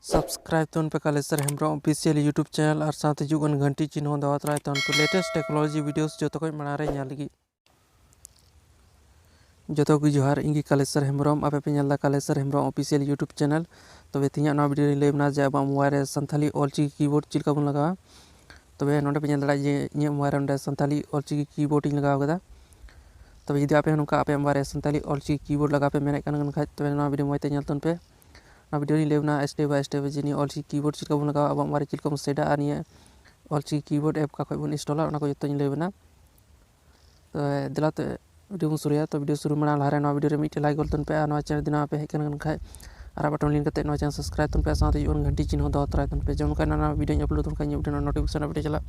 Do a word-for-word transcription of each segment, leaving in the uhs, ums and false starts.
Subscribe ᱛᱟᱵᱚᱱ ᱯᱮ ᱠᱟᱞᱮᱥᱚᱨ Hembrom Official YouTube channel ᱟᱨ ᱥᱟᱶᱛᱮ ᱦᱤᱡᱩᱜ ᱠᱟᱱ ᱜᱷᱟᱱᱴᱤ ᱪᱤᱱᱦᱟᱹ ᱫᱟᱵᱟᱣ ᱛᱚᱨᱟᱭ ᱛᱟᱵᱚᱱ ᱯᱮ latest technology videos ᱡᱚᱛᱚ ᱠᱷᱚᱱ ᱢᱟᱲᱟᱝ ᱨᱮ ᱧᱮᱞ ᱞᱟᱹᱜᱤᱫ᱾ ᱡᱚᱛᱚ ᱠᱚᱜᱮ ᱡᱚᱦᱟᱨ, ᱤᱧ ᱜᱮ ᱠᱟᱞᱮᱥᱚᱨ ᱦᱮᱢᱵᱨᱚᱢ, ᱟᱯᱮ ᱯᱮ ᱧᱮᱞ ᱮᱫᱟ ᱠᱟᱞᱮᱥᱚᱨ ᱦᱮᱢᱵᱨᱚᱢ Official YouTube channel᱾ ᱛᱚᱵᱮ ᱛᱮᱦᱮᱧᱟᱜ ᱱᱚᱣᱟ video ᱨᱮᱧ ᱞᱟᱹᱭ ᱟᱵᱚᱱᱟ ᱡᱮ ᱟᱵᱚᱣᱟᱜ mobile ᱨᱮ ᱥᱟᱱᱛᱷᱟᱞᱤ ᱚᱞᱪᱤᱠᱤ keyboard ᱪᱮᱫ ᱞᱮᱠᱟ ᱵᱚᱱ ᱞᱟᱜᱟᱣᱟ᱾ ᱛᱚᱵᱮ ᱱᱚᱰᱮ ᱯᱮ ᱧᱮᱞ ᱫᱟᱲᱮᱭᱟᱜᱼᱟ ᱡᱮ ᱤᱧᱟᱹᱜ mobile ᱨᱮ ᱱᱚᱰᱮ ᱥᱟᱱᱛᱷᱟᱞᱤ ᱚᱞᱪᱤᱠᱤ keyboard ᱤᱧ ᱞᱟᱜᱟᱣ ᱠᱟᱫᱟ᱾ ᱛᱚᱵᱮ ᱡᱩᱫᱤ ᱟᱯᱮ ᱦᱚᱸ ᱱᱚᱝᱠᱟ ᱟᱯᱮᱭᱟᱜ mobile ᱨᱮ ᱥᱟᱱᱛᱷᱟᱞᱤ ᱚᱞᱪᱤᱠᱤ keyboard ᱞᱟᱜᱟᱣ ᱯᱮ ᱢᱮᱱᱮᱫ ᱠᱟᱱ ᱠᱷᱟᱡ, ᱛᱚᱵᱮ ᱱᱚᱣᱟ video ᱢᱚᱡᱽ ᱛᱮ ᱧᱮᱞ ᱛᱟᱵᱚᱱ ᱯᱮ᱾ ᱱᱚᱣᱟ video ᱨᱮᱧ ᱞᱟᱹᱭ ᱟᱵᱚᱱᱟ step by step ᱡᱮ ᱱᱤᱭᱟᱹ ᱚᱞᱪᱤᱠᱤ keyboard ᱪᱮᱫ ᱞᱮᱠᱟ ᱵᱚᱱ ᱞᱟᱜᱟᱣᱟ, ᱟᱵᱚᱣᱟᱜ mobile ᱨᱮ ᱪᱮᱫ ᱞᱮᱠᱟ ᱵᱚᱱ ᱥᱮᱴᱟ ᱟᱨ ᱱᱤᱭᱟᱹ ᱚᱞᱪᱤᱠᱤ keyboard app ᱚᱠᱟ ᱠᱷᱚᱡ ᱵᱚᱱ installᱟ, ᱚᱱᱟ ᱠᱚ ᱡᱚᱛᱚᱧ ᱞᱟᱹᱭ ᱟᱵᱚᱱᱟ᱾ ᱛᱚ ᱫᱮᱞᱟ ᱛᱮ video ᱵᱚᱱ ᱥᱩᱨᱩᱭᱟ᱾ ᱛᱚ video ᱥᱩᱨᱩ ᱢᱟᱲᱟᱝ ᱞᱟᱦᱟᱨᱮ ᱱᱚᱣᱟ video ᱨᱮ ᱢᱤᱫᱴᱮᱱ like ᱜᱚᱫ ᱛᱟᱵᱚᱱ ᱯᱮ ᱟᱨ ᱱᱚᱣᱟ channel ᱡᱩᱫᱤ ᱱᱟᱣᱟ ᱯᱮ ᱦᱮᱡ ᱠᱟᱱ ᱠᱷᱟᱡ ᱟᱨᱟᱜ button ᱞᱤᱱ ᱠᱟᱛᱮ ᱱᱚᱣᱟ channel subscribe ᱛᱟᱵᱚᱱ ᱯᱮ ᱟᱨ ᱥᱟᱶᱛᱮ ᱦᱤᱡᱩᱜ ᱠᱟᱱ ᱜᱷᱟᱱᱴᱤ ᱪᱤᱱᱦᱟᱹ ᱫᱚ ᱛᱚᱨᱟᱭ ᱛᱟᱵᱚᱱ ᱯᱮ, ᱡᱮᱢᱚᱱ ᱱᱚᱝᱠᱟ ᱱᱟᱣᱟ video ᱧ upload ᱞᱮᱠᱷᱟᱱ ᱤᱧᱟᱹᱜ video ᱨᱮᱱᱟᱜ notification update ᱪᱟᱞᱟᱜ᱾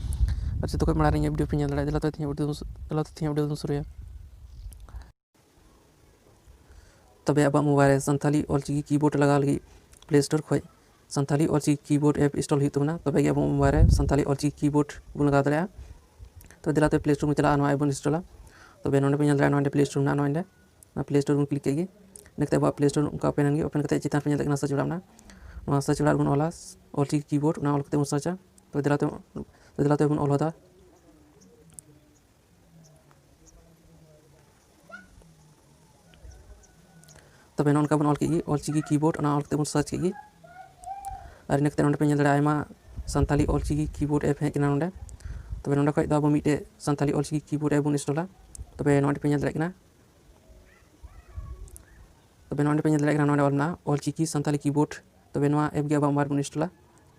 ᱟᱨ ᱡᱚᱛᱚ ᱠᱷᱚᱡ ᱢᱟᱲᱟᱝ ᱨᱮ ᱤᱧᱟᱹᱜ video ᱯᱮ ᱧᱮᱞ ᱫᱟᱲᱮᱭᱟᱜᱼᱟ᱾ ᱫᱮᱞᱟ ᱛᱚ ᱛᱮᱦᱮᱧᱟᱜ video ᱫᱚ, ᱫᱮᱞᱟ ᱛᱚ ᱛᱮᱦᱮᱧᱟᱜ video ᱫᱚᱵᱚᱱ ᱥᱩᱨᱩᱭᱟ᱾ ᱛᱚᱵᱮ ᱟᱵᱚᱣᱟᱜ mobile ᱨᱮ ᱥᱟᱱᱛᱷᱟᱞᱤ ᱚᱞᱪᱤᱠᱤ keyboard ᱞᱟᱜᱟᱣ ᱞᱟᱹᱜᱤᱫ Play Store ᱠᱷᱚᱡ Santali Ol Chiki keyboard app install ᱦᱩᱭᱩᱜ ᱛᱟᱵᱚᱱᱟ, ᱛᱚᱵᱮ ᱜᱮ ᱟᱵᱚ mobile ᱨᱮ ᱥᱟᱱᱛᱷᱟᱞᱤ ᱚᱞᱪᱤᱠᱤ keyboard ᱵᱚᱱ ᱞᱟᱜᱟᱣ ᱫᱟᱲᱮᱭᱟᱜᱼᱟ᱾ ᱛᱚ ᱫᱮᱞᱟ ᱛᱮ Play Store ᱵᱚᱱ ᱪᱟᱞᱟᱜᱼᱟ, ᱱᱚᱣᱟ app ᱵᱚᱱ installᱟ᱾ ᱛᱚᱵᱮ ᱱᱚᱰᱮ ᱯᱮ ᱧᱮᱞ ᱫᱟᱲᱮᱭᱟᱜᱼᱟ, ᱱᱚᱰᱮ Play Store ᱢᱮᱱᱟᱜᱼᱟ, ᱱᱚᱰᱮ ᱱᱚᱣᱟ Play Store ᱵᱚᱱ click ᱠᱮᱫ ᱜᱮ᱾ ᱤᱱᱟᱹ ᱠᱟᱛᱮ ᱟᱵᱚᱣᱟᱜ Play Store ᱚᱱᱠᱟ open ᱮᱱ ᱜᱮ᱾ Open ᱠᱟᱛᱮ ᱪᱮᱛᱟᱱ ᱯᱮ ᱧᱮᱞ ᱫᱟᱲᱮᱭᱟᱜ ᱠᱟᱱᱟ search ᱵᱟᱲᱟ ᱢᱮᱱᱟᱜᱼᱟ, ᱱᱚᱣᱟ search ᱵᱟᱲᱟ ᱨᱮᱵᱚᱱ ᱚᱞᱟ ᱚᱞᱪᱤᱠᱤ keyboard, ᱚᱱᱟ ᱚᱞ ᱠᱟᱛᱮ ᱵᱚᱱ searchᱟ᱾ ᱛᱚᱵᱮ ᱫᱮᱞᱟ ᱛᱮ, ᱛᱚᱵᱮ ᱫᱮᱞᱟ ᱛᱮᱵᱚᱱ ᱚᱞ ᱦᱚᱫᱟ᱾ ᱛᱚᱵᱮ ᱱᱚᱜᱼᱚ ᱱᱚᱝᱠᱟ ᱵᱚᱱ ᱚᱞ ᱠᱮᱫ ᱜᱮ, ᱚᱞᱪᱤᱠᱤ keyboard, ᱚᱱᱟ ᱚᱞ ᱠᱟᱛᱮ ᱵᱚᱱ search ᱠᱮᱫ ᱜᱮ᱾ ᱟᱨ ᱤᱱᱟᱹ ᱠᱟᱛᱮ ᱱᱚᱰᱮ ᱯᱮ ᱧᱮᱞ ᱫᱟᱲᱮᱭᱟᱜᱼᱟ, ᱟᱭᱢᱟ ᱥᱟᱱᱛᱷᱟᱞᱤ ᱚᱞᱪᱤᱠᱤ keyboard app ᱦᱮᱡ ᱠᱟᱱᱟ ᱱᱚᱰᱮ᱾ ᱛᱚᱵᱮ ᱱᱚᱰᱮ ᱠᱷᱚᱡ ᱫᱚ ᱟᱵᱚ ᱢᱤᱫᱴᱮᱡ ᱥᱟᱱᱛᱷᱟᱞᱤ ᱚᱞᱪᱤᱠᱤ keyboard app ᱵᱚᱱ installᱟ᱾ ᱛᱚᱵᱮ ᱱᱚᱰᱮ ᱯᱮ ᱧᱮᱞ ᱫᱟᱲᱮᱭᱟᱜ ᱠᱟᱱᱟ, ᱛᱚᱵᱮ ᱱᱚᱰᱮ ᱯᱮ ᱧᱮᱞ ᱫᱟᱲᱮᱭᱟᱜ ᱠᱟᱱᱟ, ᱱᱚᱰᱮ ᱚᱞ ᱢᱮᱱᱟᱜᱼᱟ ᱚᱞᱪᱤᱠᱤ ᱥᱟᱱᱛᱷᱟᱞᱤ keyboard᱾ ᱛᱚᱵᱮ ᱱᱚᱣᱟ app ᱜᱮ ᱟᱵᱚᱣᱟᱜ mobile ᱨᱮᱵᱚᱱ installᱟ᱾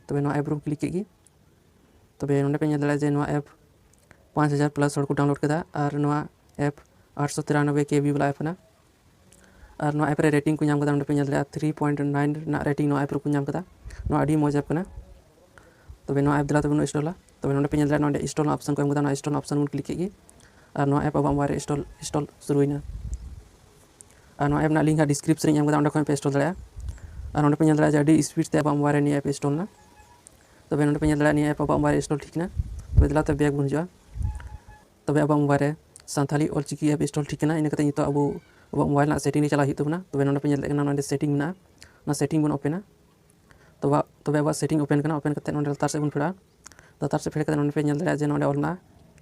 ᱛᱚᱵᱮ ᱱᱚᱣᱟ app ᱨᱮᱵᱚᱱ click ᱠᱮᱫ ᱜᱮ᱾ ᱛᱚᱵᱮ ᱱᱚᱰᱮ ᱯᱮ ᱧᱮᱞ ᱫᱟᱲᱮᱭᱟᱜᱼᱟ ᱡᱮ ᱱᱚᱣᱟ app ᱯᱟᱸᱪ ᱦᱟᱡᱟᱨ plus ᱦᱚᱲ ᱠᱚ download ᱠᱮᱫᱟ ᱟᱨ ᱱᱚᱣᱟ app ᱟᱴᱥᱚ ᱛᱤᱨᱟᱱᱚᱵᱵᱳᱭ KB ᱵᱟᱞᱟ app ᱠᱟᱱᱟ᱾ ᱟᱨ ᱱᱚᱣᱟ app ᱨᱮ rating ᱠᱚ ᱧᱟᱢ ᱠᱟᱫᱟ, ᱱᱚᱰᱮ ᱯᱮ ᱧᱮᱞ ᱫᱟᱲᱮᱭᱟᱜᱼᱟ three point nine ᱨᱮᱱᱟᱜ rating ᱱᱚᱣᱟ app ᱨᱮᱠᱚ ᱧᱟᱢ ᱠᱟᱫᱟ᱾ ᱱᱚᱣᱟ ᱟᱹᱰᱤ ᱢᱚᱡᱽ app ᱠᱟᱱᱟ᱾ ᱛᱚᱵᱮ ᱱᱚᱣᱟ app ᱫᱮᱞᱟ ᱛᱮᱵᱚᱱ installᱟ᱾ ᱛᱚᱵᱮ ᱱᱚᱰᱮ ᱯᱮ ᱧᱮᱞ ᱫᱟᱲᱮᱭᱟᱜᱼᱟ, ᱱᱚᱰᱮ install ᱨᱮᱱᱟᱜ option ᱠᱚ ᱮᱢ ᱠᱟᱫᱟ, ᱱᱚᱣᱟ install option ᱵᱚᱱ click ᱠᱮᱫ ᱜᱮ᱾ ᱟᱨ ᱱᱚᱣᱟ app ᱟᱵᱚᱣᱟᱜ mobile ᱨᱮ install, install ᱥᱩᱨᱩᱭᱮᱱᱟ᱾ ᱟᱨ ᱱᱚᱣᱟ app ᱨᱮᱱᱟᱜ link ᱦᱟᱸᱜ description ᱨᱮᱧ ᱮᱢ ᱠᱟᱫᱟ, ᱚᱸᱰᱮ ᱠᱷᱚᱱ ᱯᱮ install ᱫᱟᱲᱮᱭᱟᱜᱼᱟ᱾ ᱟᱨ ᱱᱚᱰᱮ ᱯᱮ ᱧᱮᱞ ᱫᱟᱲᱮᱭᱟᱜᱼᱟ ᱡᱮ ᱟᱹᱰᱤ speed ᱛᱮ ᱟᱵᱚᱣᱟᱜ mobile ᱨᱮ ᱱᱤᱭᱟᱹ app install ᱮᱱᱟ᱾ ᱛᱚᱵᱮ ᱱᱚᱰᱮ ᱯᱮ ᱧᱮᱞ ᱫᱟᱲᱮᱭᱟᱜᱼᱟ ᱱᱤᱭᱟᱹ app ᱟᱵᱚᱣᱟᱜ mobile ᱨᱮ install ᱴᱷᱤᱠ ᱮᱱᱟ᱾ ᱛᱚᱵᱮ ᱫᱮᱞᱟ ᱛᱮ back ᱵᱚᱱ ᱦᱤᱡᱩᱜᱼᱟ᱾ ᱛᱚᱵᱮ ᱟᱵᱚᱣᱟᱜ mobile ᱨᱮ ᱥᱟᱱᱛᱷᱟᱞᱤ ᱚᱞᱪᱤᱠᱤ app install ᱴᱷᱤᱠ ᱮᱱᱟ᱾ ᱤᱱᱟᱹ ᱠᱟᱛᱮ ᱱᱤᱛᱚᱜ ᱟᱵᱚ ᱟᱵᱚᱣᱟᱜ mobile ᱨᱮᱱᱟᱜ setting ᱨᱮ ᱪᱟᱞᱟᱜ ᱦᱩᱭᱩᱜ ᱛᱟᱵᱚᱱᱟ᱾ ᱛᱚᱵᱮ ᱱᱚᱰᱮ ᱯᱮ ᱧᱮᱞ ᱫᱟᱲᱮᱭᱟᱜ ᱠᱟᱱᱟ, ᱱᱚᱰᱮ setting ᱢᱮᱱᱟᱜᱼᱟ, ᱚᱱᱟ setting ᱵᱚᱱ open ᱟ᱾ ᱛᱚᱵᱮ ᱛᱚᱵᱮ ᱟᱵᱚᱣᱟᱜ setting open ᱠᱟᱱᱟ᱾ Open ᱠᱟᱛᱮ ᱱᱚᱰᱮ ᱞᱟᱛᱟᱨ ᱥᱮᱫ ᱵᱚᱱ ᱯᱷᱮᱰᱚᱜᱼᱟ᱾ ᱞᱟᱛᱟᱨ ᱥᱮᱫ ᱯᱷᱮᱰ ᱠᱟᱛᱮ ᱱᱚᱰᱮ ᱯᱮ ᱧᱮᱞ ᱫᱟᱲᱮᱭᱟᱜᱼᱟ ᱡᱮ ᱱᱚᱰᱮ ᱚᱞ ᱢᱮᱱᱟᱜᱼᱟ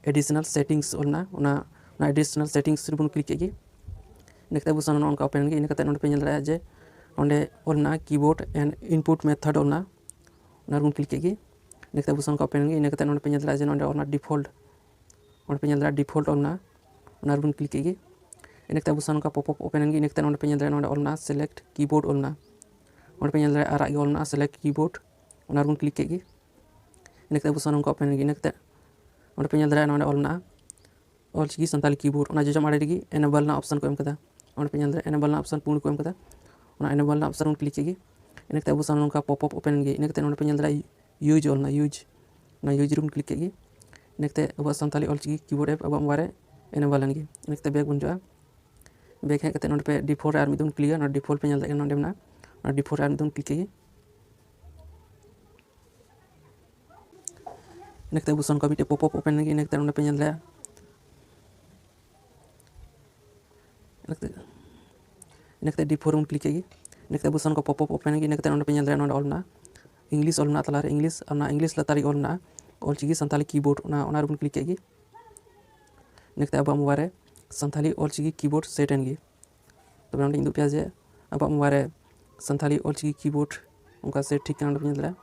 additional settings ᱚᱞ ᱢᱮᱱᱟᱜᱼᱟ᱾ ᱚᱱᱟ ᱚᱱᱟ additional settings ᱨᱮᱵᱚᱱ click ᱠᱮᱫ ᱜᱮ᱾ ᱤᱱᱟᱹ ᱠᱟᱛᱮ ᱟᱵᱚ ᱥᱟᱢᱟᱝ ᱱᱚᱜᱼᱚ ᱱᱚᱝᱠᱟ open ᱮᱱ ᱜᱮ᱾ ᱤᱱᱟᱹ ᱠᱟᱛᱮ ᱱᱚᱰᱮ ᱯᱮ ᱧᱮᱞ ᱫᱟᱲᱮᱭᱟᱜᱼᱟ ᱡᱮ ᱱᱚᱰᱮ ᱚᱞ ᱢᱮᱱᱟᱜᱼᱟ keyboard and input method ᱚᱞ ᱢᱮᱱᱟᱜᱼᱟ᱾ ᱚᱱᱟ ᱨᱮᱵᱚᱱ click ᱠᱮᱫ ᱜᱮ᱾ ᱤᱱᱟᱹ ᱠᱟᱛᱮ ᱟᱵᱚ ᱥᱟᱢᱟᱝ ᱱᱚᱝᱠᱟ open ᱮᱱ ᱜᱮ᱾ ᱤᱱᱟᱹ ᱠᱟᱛᱮ ᱱᱚᱰᱮ ᱯᱮ ᱧᱮᱞ ᱫᱟᱲᱮᱭᱟᱜᱼᱟ ᱡᱮ ᱱᱚᱰᱮ ᱚᱞ ᱢᱮᱱᱟᱜᱼᱟ default᱾ ᱚᱸᱰᱮ ᱯᱮ ᱧᱮᱞ ᱫᱟᱲᱮᱭᱟᱜᱼᱟ default ᱚᱞ ᱢᱮᱱᱟᱜᱼᱟ᱾ ᱚᱱᱟ ᱨᱮᱵᱚᱱ click ᱠᱮᱫ ᱜᱮ᱾ ᱤᱱᱟᱹ ᱠᱟᱛᱮ ᱟᱵᱚ ᱥᱟᱢᱟᱝ ᱱᱚᱝᱠᱟ pop up open ᱮᱱ ᱜᱮ᱾ ᱤᱱᱟᱹ ᱠᱟᱛᱮ ᱱᱚᱰᱮ ᱯᱮ ᱧᱮᱞ ᱫᱟᱲᱮᱭᱟᱜᱼᱟ ᱱᱚᱰᱮ ᱚᱞ ᱢᱮᱱᱟᱜᱼᱟ select keyboard ᱚᱞ ᱢᱮᱱᱟᱜᱼᱟ᱾ ᱚᱸᱰᱮ ᱯᱮ ᱧᱮᱞ ᱫᱟᱲᱮᱭᱟᱜᱼᱟ ᱟᱨᱟᱜ ᱜᱮ ᱚᱞ ᱢᱮᱱᱟᱜᱼᱟ select keyboard᱾ ᱚᱱᱟ ᱨᱮᱵᱚᱱ click ᱠᱮᱫ ᱜᱮ᱾ ᱤᱱᱟᱹ ᱠᱟᱛᱮ ᱟᱵᱚ ᱥᱟᱢᱟᱝ ᱱᱚᱝᱠᱟ open ᱮᱱ ᱜᱮ᱾ ᱤᱱᱟᱹ ᱠᱟᱛᱮ ᱚᱸᱰᱮ ᱯᱮ ᱧᱮᱞ ᱫᱟᱲᱮᱭᱟᱜᱼᱟ ᱱᱚᱰᱮ ᱚᱞ ᱢᱮᱱᱟᱜᱼᱟ ᱚᱞᱪᱤᱠᱤ ᱥᱟᱱᱛᱟᱲᱤ keyboard᱾ ᱚᱱᱟ ᱡᱚᱡᱚᱢ ᱟᱲᱮ ᱨᱮᱜᱮ enable ᱨᱮᱱᱟᱜ option ᱠᱚ ᱮᱢ ᱠᱟᱫᱟ᱾ ᱚᱸᱰᱮ ᱯᱮ ᱧᱮᱞ ᱫᱟᱲᱮᱭᱟᱜᱼᱟ enable ᱨᱮᱱᱟᱜ option ᱯᱩᱸᱰ ᱠᱚ ᱮᱢ ᱠᱟᱫᱟ᱾ ᱚᱱᱟ enable ᱨᱮᱱᱟᱜ option ᱵᱚᱱ click ᱠᱮᱫ ᱜᱮ᱾ ᱤᱱᱟᱹ ᱠᱟᱛᱮ ᱟᱵᱚ ᱥᱟᱢᱟᱝ ᱱᱚᱝᱠᱟ pop up open ᱮᱱ ᱜᱮ᱾ ᱤᱱᱟᱹ ᱠᱟᱛᱮ ᱱᱚᱰᱮ ᱯᱮ ᱧᱮᱞ ᱫᱟᱲᱮᱭᱟᱜᱼᱟ use ᱚᱞ ᱢᱮᱱᱟᱜᱼᱟ use᱾ ᱚᱱᱟ use ᱨᱮᱵᱚᱱ click ᱠᱮᱫ ᱜᱮ᱾ ᱤᱱᱟᱹ ᱠᱟᱛᱮ ᱟᱵᱚᱣᱟᱜ ᱥᱟᱱᱛᱟᱲᱤ ᱚᱞᱪᱤᱠᱤ keyboard app ᱟᱵᱚᱣᱟᱜ mobile ᱨᱮ enable ᱮᱱ ᱜᱮ᱾ ᱤᱱᱟᱹ ᱠᱟᱛᱮ back ᱵᱚᱱ ᱦᱤᱡᱩᱜᱼᱟ᱾ Back ᱦᱮᱡ ᱠᱟᱛᱮ ᱱᱚᱰᱮ ᱯᱮ default ᱨᱮ ᱟᱨ ᱢᱤᱫ ᱫᱚᱢ click ᱟ᱾ ᱱᱚᱰᱮ default ᱯᱮ ᱧᱮᱞ ᱫᱟᱲᱮᱭᱟᱜ ᱠᱟᱱᱟ ᱱᱚᱰᱮ ᱢᱮᱱᱟᱜᱼᱟ᱾ ᱚᱱᱟ default ᱨᱮ ᱟᱨ ᱢᱤᱫ ᱫᱚᱢ click ᱠᱮᱫ ᱜᱮ᱾ ᱤᱱᱟᱹ ᱠᱟᱛᱮ ᱟᱵᱚ ᱥᱟᱢᱟᱝ ᱱᱚᱝᱠᱟ ᱢᱤᱫᱴᱮᱡ pop up open ᱮᱱ ᱜᱮ᱾ ᱤᱱᱟᱹ ᱠᱟᱛᱮ ᱱᱚᱰᱮ ᱯᱮ ᱧᱮᱞ ᱫᱟᱲᱮᱭᱟᱜᱼᱟ ᱤᱱᱟᱹ ᱠᱟᱛᱮ ᱤᱱᱟᱹ ᱠᱟᱛᱮ default ᱨᱮᱵᱚᱱ click ᱠᱮᱫ ᱜᱮ᱾ ᱤᱱᱟᱹ ᱠᱟᱛᱮ ᱟᱵᱚ ᱥᱟᱢᱟᱝ ᱱᱚᱝᱠᱟ pop up open ᱮᱱ ᱜᱮ᱾ ᱤᱱᱟᱹ ᱠᱟᱛᱮ ᱱᱚᱰᱮ ᱯᱮ ᱧᱮᱞ ᱫᱟᱲᱮᱭᱟᱜᱼᱟ ᱱᱚᱰᱮ ᱚᱞ ᱢᱮᱱᱟᱜᱼᱟ English ᱚᱞ ᱢᱮᱱᱟᱜᱼᱟ ᱛᱟᱞᱟᱨᱮ English, ᱟᱨ ᱚᱱᱟ English ᱞᱟᱛᱟᱨ ᱨᱮᱜᱮ ᱚᱞ ᱢᱮᱱᱟᱜᱼᱟ ᱚᱞᱪᱤᱠᱤ ᱥᱟᱱᱛᱟᱲᱤ keyboard᱾ ᱚᱱᱟ ᱚᱱᱟ ᱨᱮᱵᱚᱱ click ᱠᱮᱫ ᱜᱮ᱾ ᱤᱱᱟᱹ ᱠᱟᱛᱮ ᱟᱵᱚᱣᱟᱜ mobile ᱨᱮ ᱥᱟᱱᱛᱟᱲᱤ ᱚᱞᱪᱤᱠᱤ keyboard set ᱮᱱ ᱜᱮ᱾ ᱛᱚᱵᱮ ᱱᱚᱰᱮᱧ ᱩᱫᱩᱜ ᱯᱮᱭᱟ ᱡᱮ ᱟᱵᱚᱣᱟᱜ mobile ᱨᱮ ᱥᱟᱱᱛᱟᱲᱤ ᱚᱞᱪᱤᱠᱤ keyboard ᱚᱱᱠᱟ set ᱴᱷᱤᱠ ᱠᱟᱱᱟ, ᱱᱚᱰᱮ ᱯᱮ ᱧᱮᱞ ᱫᱟᱲᱮᱭᱟᱜᱼᱟ᱾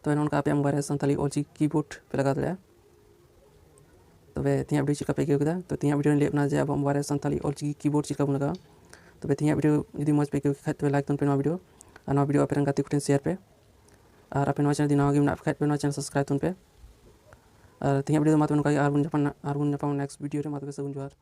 ᱛᱚᱵᱮ ᱱᱚᱜᱼᱚ ᱱᱚᱝᱠᱟ ᱟᱯᱮᱭᱟᱜ mobile ᱨᱮ ᱥᱟᱱᱛᱟᱲᱤ ᱚᱞᱪᱤᱠᱤ keyboard ᱯᱮ ᱞᱟᱜᱟᱣ ᱫᱟᱲᱮᱭᱟᱜᱼᱟ᱾ ᱛᱚᱵᱮ ᱛᱮᱦᱮᱧᱟᱜ video ᱪᱮᱫ ᱞᱮᱠᱟ ᱯᱮ ᱟᱹᱭᱠᱟᱹᱣ ᱠᱮᱫᱟ? ᱛᱚ ᱛᱮᱦᱮᱧᱟᱜ video ᱨᱮᱧ ᱞᱟᱹᱭᱮᱫ ᱵᱚᱱᱟ ᱡᱮ ᱟᱵᱚᱣᱟᱜ mobile ᱨᱮ ᱥᱟᱱᱛᱟᱲᱤ ᱚᱞᱪᱤᱠᱤ keyboard ᱪᱮᱫ ᱞᱮᱠᱟ ᱵᱚᱱ ᱞᱟᱜᱟᱣᱟ᱾ ᱛᱚᱵᱮ ᱛᱮᱦᱮᱧᱟᱜ video ᱡᱩᱫᱤ ᱢᱚᱡᱽ ᱯᱮ ᱟᱹᱭᱠᱟᱹᱣ ᱠᱮᱫ ᱠᱷᱟᱡ ᱛᱚᱵᱮ like ᱛᱟᱵᱚᱱ ᱯᱮ ᱱᱚᱣᱟ video, ᱟᱨ ᱱᱚᱣᱟ video ᱟᱯᱮ ᱨᱮᱱ ᱜᱟᱛᱮ ᱠᱚᱴᱷᱮᱱ share ᱯᱮ, ᱟᱨ ᱟᱯᱮ ᱱᱚᱣᱟ channel ᱡᱩᱫᱤ ᱱᱟᱣᱟ ᱜᱮ ᱢᱮᱱᱟᱜ ᱯᱮ ᱠᱷᱟᱡ ᱛᱚᱵᱮ ᱱᱚᱣᱟ channel subscribe ᱛᱟᱵᱚᱱ ᱯᱮ, ᱟᱨ ᱛᱮᱦᱮᱧᱟᱜ video ᱫᱚ ᱢᱟ ᱛᱚᱵᱮ ᱱᱚᱝᱠᱟ ᱜᱮ, ᱟᱨ ᱵᱚᱱ ᱧᱟᱯᱟᱢ, ᱟᱨ ᱵᱚᱱ ᱧᱟᱯᱟᱢᱟ next video ᱨᱮ᱾ ᱢᱟ ᱛᱚᱵᱮ ᱥᱟᱹᱜᱩᱱ ᱡᱚᱦᱟᱨ᱾